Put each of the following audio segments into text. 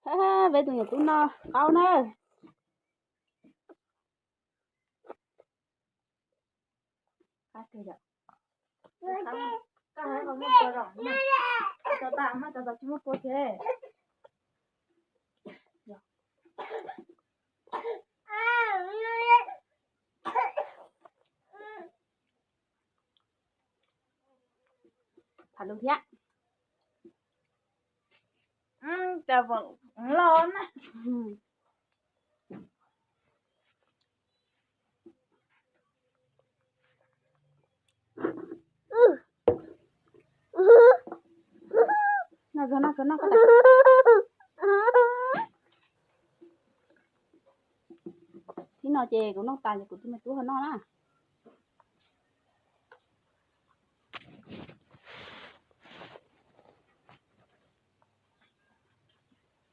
Peb tus nyuam tub no qaub na. Tham lus thiab. Cas vam los na. Thib no ces kuv noj tas ces kuv tus me tub ho noj na.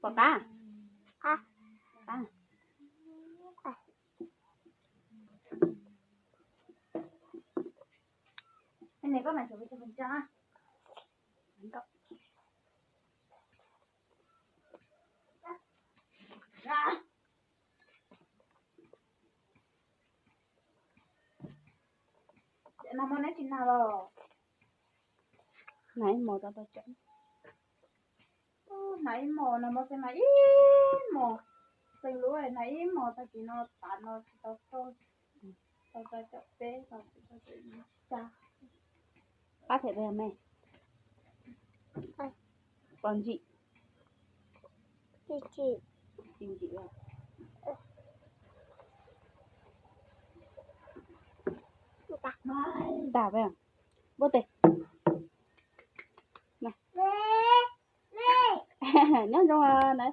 Pom qab. Hnav ib hmos rau tau tseem. Hnav ib hmos no mas xeem hnav ib hmos, xeem lub hnav ib hmos tag kis no tas no tsis tau txog, tau tau caum peb tau tsis tau caum ib. Pab them peb me pos ntsim. Tsis ntsim. Tag peb, npuaj tes. Nyob zoo na.